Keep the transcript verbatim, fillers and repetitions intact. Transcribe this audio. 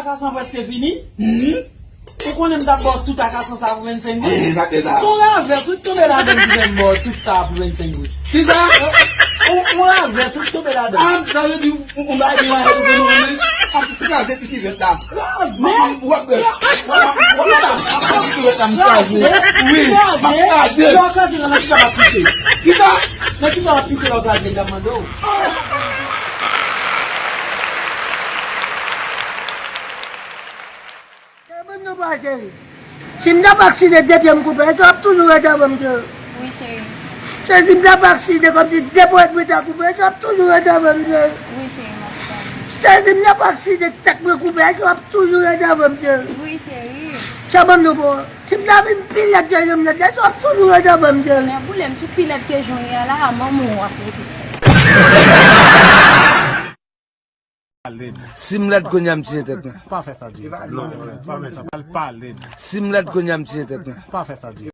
Akasan prèske fini. Ou konnen m t ap ba w tout akasan sa pou vennsenk goud. Eh, sa, sa. Se yon ravè, tout tonbe ladan ki fè m ba w tout sa pou vennsenk goud. Kisa? Yon, yon ravè, tout tonbe ladan. Ah, sa vle di, yon, yon bagay ki manje pou nou, men. Ap kraze ti kivèt la. Kraze? M ap, m ap, m ap, m ap, m ap kraze ti kivèt la, m kraze. Wi, m ap kraze. Lè w kraze, nan kisa w ap pise? Kisa? Nan kisa w ap pise lè w kraze, m ap mande w? Kè bann nou pa cheri. Si m ta pa akside de pye m koupe, èske w ap toujou ret avè m, cheri? Wi, cheri. Cheri, si m ta pa akside kòmsi de ponyèt mwen ta koupe, èske w ap toujou ret avè m, cheri? Wi, cheri, m ap tann. Cheri, si m ta pa akside tèt mwen koupe, èske w ap toujou ret avè m, cheri? Wi, cheri. Kè bann nou bon. Si m ta vin pi lèd ke jan m lèd la, èske w ap toujou ret avè m, cheri? Nèboulem, si w pi lèd ke jan w ye a la, a manman w w ap rete. Si m lèd kounye a, m tiye tèt mwen. Pa fè sa, Jay. Non, pa fè sa. Pa pale. Si m lèd kounye a, m tiye tèt mwen. Pa fè sa, Jay.